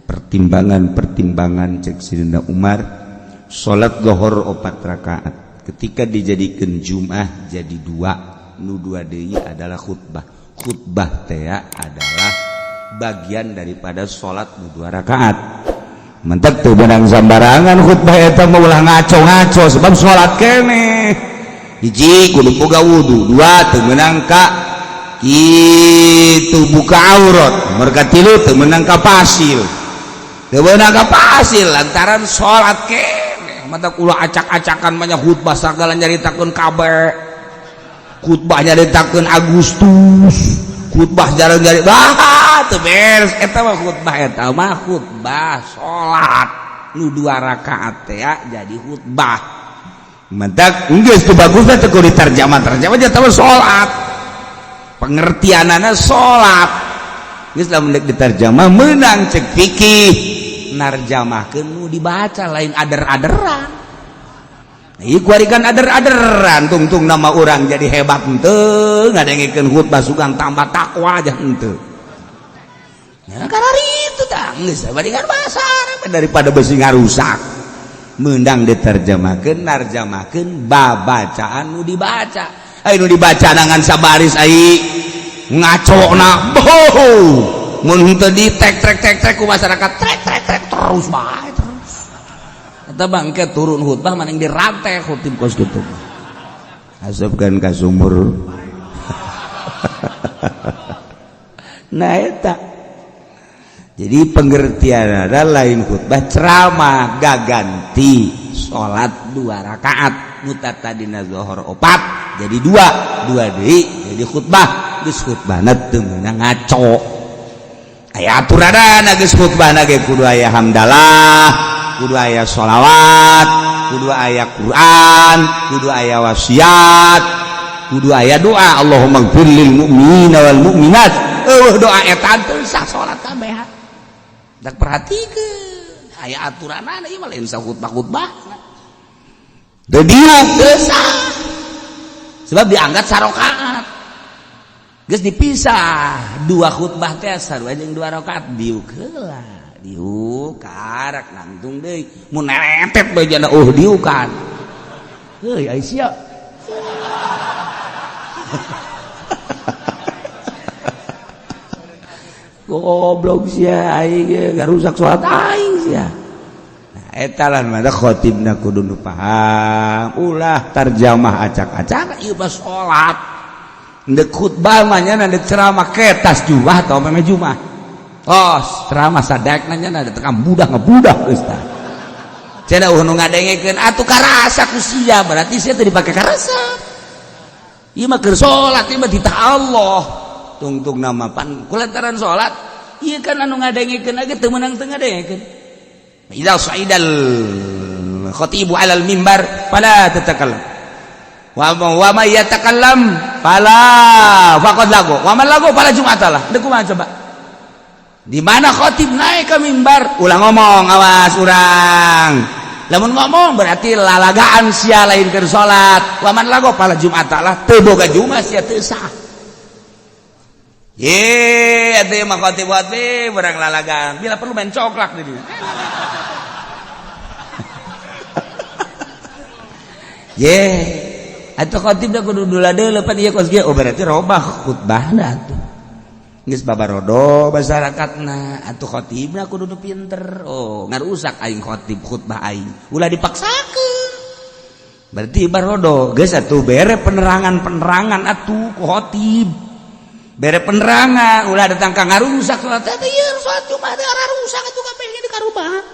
Pertimbangan-pertimbangan cek Sidina Umar, salat lohor 4 rakaat ketika dijadikan Jum'ah jadi dua, nu dua deui adalah khutbah. Khutbah teh adalah bagian daripada salat nu 2 rakaat. Mentek teu beunang sambarangan khutbah eta mah, ulah ngaco-ngaco, sebab salat keneh. Hiji, kudu boga wudu. Dua, teu meunang ka kitu buka aurat. Nomor katilu, teu meunang ka pasil, teu meunang ka pasil lantaran salat keneh. Mata ulah acak-acakan banyak khutbah, sagala nyaritakeun kabeh, khutbah nyaritakeun Agustus, khutbah jarang nyari bah teu beres eta mah. Khutbah eta mah khutbah salat nu 2 rakaat teh jadi khutbah. Mentak geus teu bagus teh kudu diterjemah terjemah eta mah salat, pengertianana salat. Geus lamun deuk diterjemah meunang cek fikih, narjamahkeun nu dibaca, lain ader-aderan. Ieu kuari kan ader-aderan, tungtung nama orang jadi hebat henteu, ngadengekeun khutbah sugan tambah takwa aja henteu. Ya karena itu tah geus bandingan bahasa Arab daripada besi ngarusak. Meunang diterjemahkeun, narjamahkeun babacaan nu dibaca. Ai nu dibaca nangan sabaris, ai ngacona boh mun henteu di tek trek tek trek ku masyarakat, trek trek trek terus bae terus. Eta bangke turun khutbah maning dirantai khutib kos kitu. Asupkeun ka sumur. Nah eta. Jadi pengertian ada lain khutbah ceramah gaganti salat 2 rakaat nu tadina zuhur 4 jadi dua, dua deui jadi khutbah. Geus khutbahna teu meunang ngaco. Aya aturanana, geus khutbahna ge kudu aya hamdalah, kudu aya sholawat, kudu aya Quran, kudu aya wasiat, kudu aya doa Allahumma gfir lil mu'minina wal mu'minat. Eueuh doa eta teu sah salat kabeh. Dak perhatikeun aya aturanana, ieu mah lain khutbah-khutbah. Teu diuk teu sah. Sebab dianggap sarokaat. Geus dipisah dua khutbah teh sarua jeung 2 rakaat, diuk heula. Diuk karak nangtung deui, mun neretet bae jana oh diukan. Heuy ai sia. Goblok sia, aing ge ngarusak salat aing sia. Nah eta lah mah khotibna kudu nu paham, ulah tarjamah acak-acak ieu mah salat. Ndek khutbah mah nya ndek ceramah ketas jumah atau meme jumah. Oh, ceramah sadek nanya ada tekan budak ngebudak geus tah. Cenah eueuh nu ngadengekeun atuh karasa ku sia, berarti sia teu dipake karasa. Ieu mah keur salat, ieu mah titah Allah. Tungtung nama pan kulantaran salat, ieu kan anu ngadengekeun ge teu meunang teu ngadengekeun. Idza sa'idal khatibu 'alal mimbar fala tatakallam. Wa may yatakallam fala faqad lagu. Wa man lagu fala jum'atalah. Deuk kumaha coba? Di mana khotib naik ke mimbar ulah ngomong, awas urang lamun ngomong berarti lalagaan sia, lain keur salat. Waman lago pala jumatalah, teu boga jumat sia, teu sah. Ye atuh mah khotib khotib urang lalagaan, bila perlu main coklak di dieu. Ye atuh khotib da kudu dula deuleu pan ieu kos kieu, oh berarti robah khutbahna atuh. Geus babarodo masyarakatna atuh khotibna kudu nu pinter. Oh ngarusak aing khotib khutbah aing, ulah dipaksakeun. Berarti barodo geus atuh bere penerangan-penerangan atuh ku khotib, bere penerangan, ulah datang ka ngarusak salat teh. Ieu salat Jumat teh rusak atuh kabeh di karubah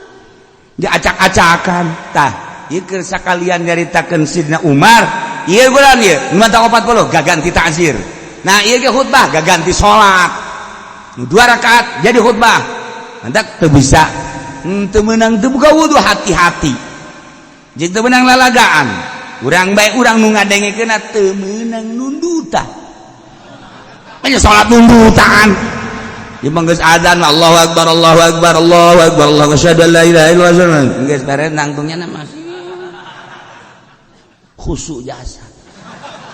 diacak-acakan. Tah ieu keur sakalian nyaritakeun Sidna Umar ieu bulan ieu 40 gaganti ta'zir. Nah ieu ge khutbah gaganti salat 2 rakaat jadi khutbah. Hendak teu bisa teu meunang teu buka wudu, hati-hati jeung teu meunang lalagaan urang bae, urang nu ngadengekeun teu meunang nundutan. Nya salat nundutan ieu mah geus adzan Allahu akbar Allahu akbar Allahu akbar Allahu asyhadu an la ilaha illallah, geus beres nangtungnya masih khusyuk jasa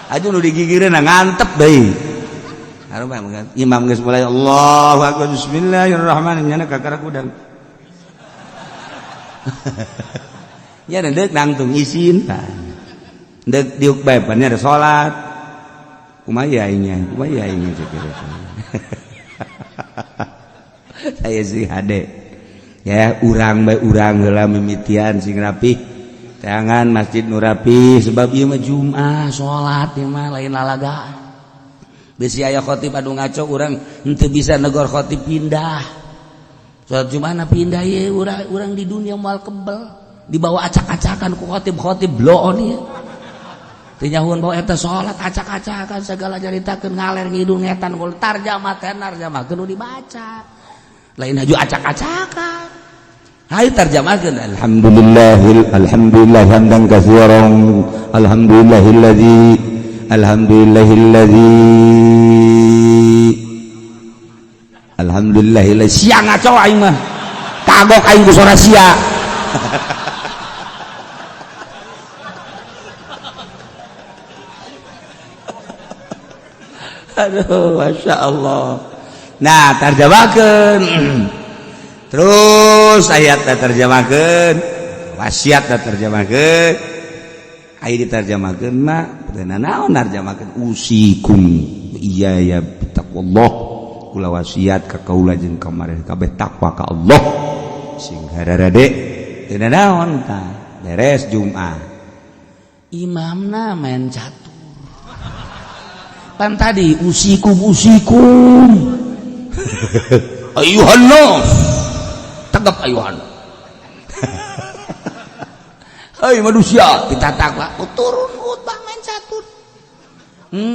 aja nu digigireun ngantep deui. Imam geus mulai Allahu akbar bismillahirrahmanirrahim, nyana kakara kudang. Ya deuk nangtung isin. Deuk diuk bae pan ada salat. Kumaha aingnya? Kumaha aingnya cek. Saya sih hade. Ya urang bae urang heula mimitian sing rapi. Tangan masjid nu rapi sebab ieu mah Jumat salat ieu mah lain lalagaan. Bisi aya khotib anu ngaco urang henteu bisa negor khotib pindah. Salat Jumat pindah ieu urang urang di dunia moal kebel dibawa acak-acakan ku khotib-khotib bloon ieu. Teu nyahuan bawa eta salat acak-acakan segala nyaritakeun ngaler ngidul ngetan gol tarjamah teh tarjamahkeun nu dibaca. Lain haju acak-acakan. Hayu tarjamahkeun alhamdulillahil alhamdulillah hamdan katsiran alhamdulillahilladzi alhamdulillahilladzi alhamdulillahilladzi sia ngaco aing mah kagok aing ku sora sia. Aduh, Masya Allah. Nah, terjemahkan. Terus ayat terjemahkan, wasiat terjemahkan. Ayat diterjemahkan mah, naon narjemahkan usikum iya ya taqwallah. Kula wasiat ka kaula jeung ka maraneh kabeh takwa ka Allah. Sing hararade teu naon tah. Beres Jumat. Imamna main catur. Pan tadi usikum usikum ayuhan nas tegap ayuhan hai manusia kita takwa turun khutbah main catur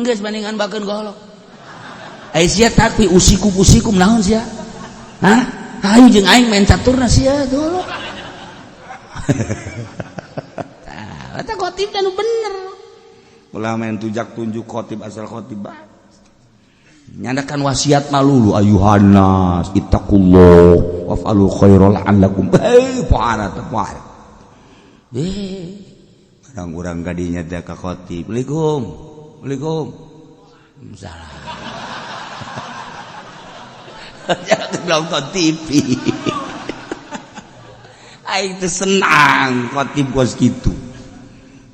geus bandingan bakeun golok ai sia tapi usikum usikum naon sia hah hayu jeung aing main caturna sia golok. Tah eta khotib nu bener. Ulah main tujak tunjuk khotib asal khotib nyandakan wasiat malulu ayuhan nas ittaqullah waf'alu khairal la'allakum pohara teh poho barang urang kadinya teh ka khotib Assalamualaikum Assalamualaikum salah. Jangan nonton TV aing teh senang khotib kos kitu.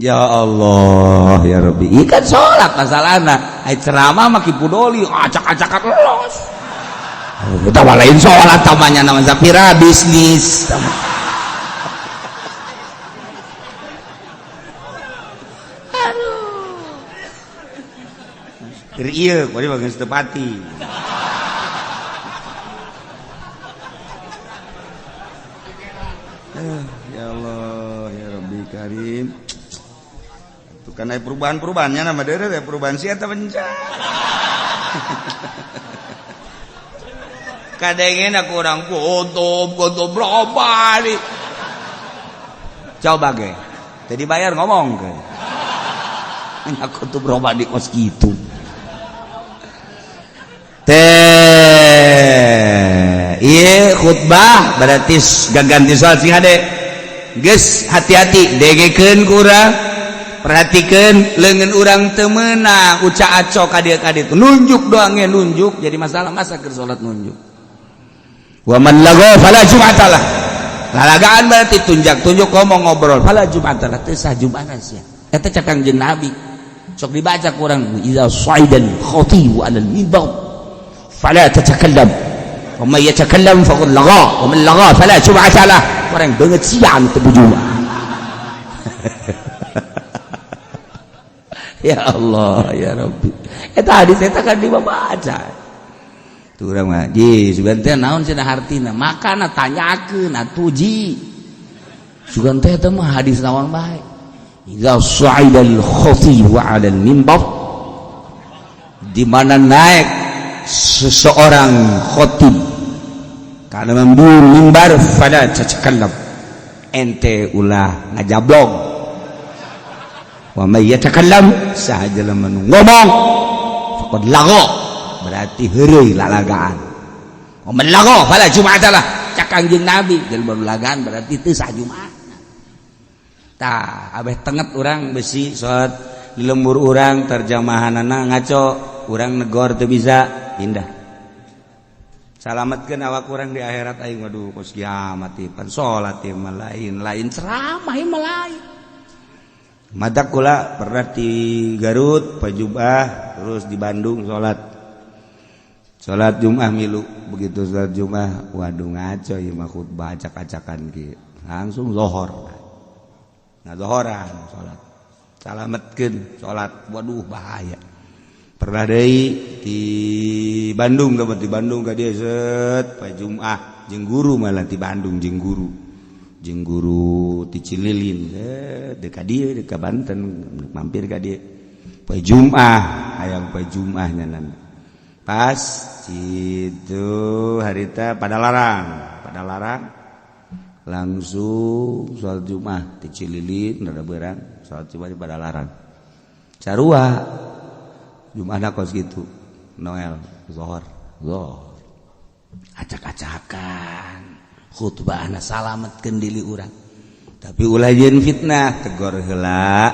Ya Allah ya Rabbi, ikan sholat masalahna ai ceramah mah kipudoli acak-acakan los. Kita lain sholat tamanya nama Zapira bisnis. Aduh. Keur ieu kuari bagus tepati. Ya Allah ya Rabbi Karim. Karena perubahan-perubahannya nama dere perubahan sih atau penca. Kadangnya aku orang kotob kotob berapa nih? Coba ge, jadi bayar ngomong ke. Aku tuh berubah di kos gitu. Teh, iya khutbah berarti gak ganti soal sih hade. Geus hati-hati, degekeun kurang. Perhatikan lengan orang temenang uca aco kadia kadia itu nunjuk doangnya nunjuk jadi masalah masa keur salat nunjuk wa man lagha fala jum'atalah lalagaan berarti tunjak tunjuk ngomong ngobrol fala jum'atalah teu sah jum'atan sia eta cek Kangjeng Nabi sok dibaca kurang idza sa'idal khatibu 'alal mimbar fala tatakallam wa man yatakallam faqad lagha wa man lagha fala jum'atalah orang banget sia anu teu jumat. Ya Allah ya Rabbi eta hadis eta kan dibaca tuh urang mah ji sugan teh naon cenah hartina makana tanyakeun atuh ji sugan teh eta mah hadis naon bae idza sa'idal khatib 'ala al-mimbar di mana naik seseorang khatib kana mimbar fala tatakallam ente ulah ngajablog wa may yatakallam sahaja lamun ngomong faqad lagha berarti heureuy lalagaan wa man lagha fala jum'atalah cak Kangjeng Nabi jelema lagaan berarti teu sah Jumat. Tah abeh tenget urang besi salat di lembur urang terjemahanana ngaco urang negor teu bisa pindah. Salamatkeun awak urang di akhirat aing, waduh, kos kiamat ieu pan salat ieu mah lain, lain ceramah ieu mah lain. Matak kula pernah di Garut Pajubah, terus di Bandung salat salat Jumat milu. Begitu salat Jumat, waduh, ngaco ieu mah, khutbah acak-acakan kieu. Langsung lohor, nah, zohoran salat, salametkeun salat, waduh, bahaya. Pernah deui di Bandung, di Bandung ka dieu set poe Jumat jeung guru, malah di Bandung jeung guru ti Cililin, set deuk ka dieu, deuk ka Banten, mampir ka dieu poe Jumat, hayang poe Jumat nyanan. Pas itu harita pada larang langsung sholat Jumat di Cililin, rada berang sholat Jumat di Padalarang. Sarua Jumat kos gitu, Noel zohor zohor acak-acakan khutbah. Salametkeun diri urang, tapi ulah jeung fitnah. Tegor heula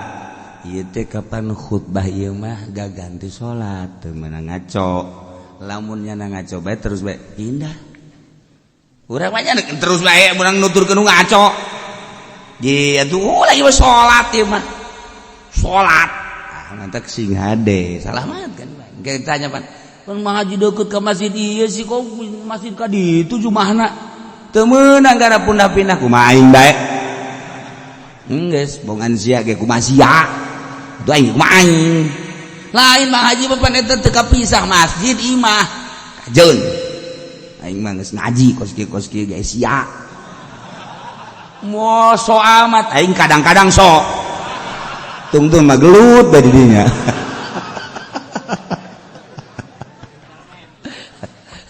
ieu teh, kapan khutbah ieu mah gak ganti salat, teu meunang ngaco. Lamun nyana ngaco bae, terus bae pindah. Urang mah terus bae urang nuturkeun ngaco. Di atuh ulah ieu salat, ieu mah salat. Mantap, sing hade salamat kan. Kayak tanya pan pan ngaji deket ke masjid, iya sih, kok masjid ka ditu jumahna teu meunang gara pindah-pindah. Kumaha aing bae geus bongan sia ge, kumaha sia atuh aing, kumaha aing lain Bang Haji pan eta teu kapisah masjid imah kajeun. Aing mah geus ngaji kos kieu kos kieu ge, sia mo so amat. Aing kadang-kadang sok tungtung mah gelut dari dinya.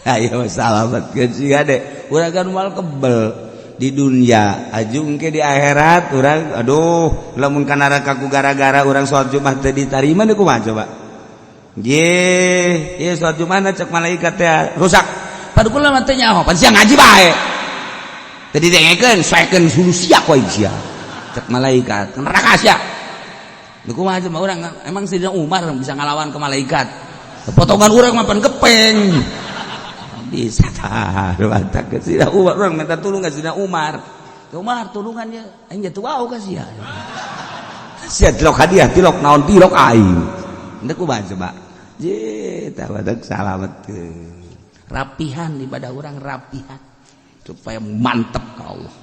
Ayo salamet sih deh urang kan, moal kebel di dunia ajung ke di akhirat urang. Aduh, lamun ka neraka ku gara-gara urang sholat Jumat teu ditarima deui, kumaha coba? Ye, ye sholat Jumat cek malaikat teh rusak. Padu kula mah teu nyaho, pan sia ngaji bae. Teu didengekeun, soekeun sulu sia koe sia. Cek malaikat, neraka sia. Kumaha coba urang? Emang Sayyidina Umar bisa ngalawan ke malaikat? Potongan urang mah pan gepeng. Bisa tah, mantap ke Sayyidina Umar, urang minta tulung ke Sayyidina Umar. Umar tulungan ya, aing jatuh wau ka sia. Sia tilok hadiah, tilok naon, tilok aing. Henteu, kumaha coba? Je, tah badak salamet. Rapihan ibadah urang, rapihan supaya mantep ka Allah.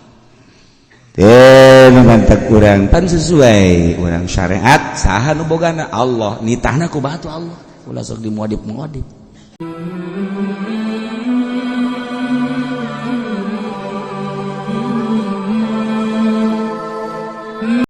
Mantap kurang pan sesuai urang syariat, saha nu bogana? Allah. Nitahna ku batu Allah, ulah sok dimuadib muadib.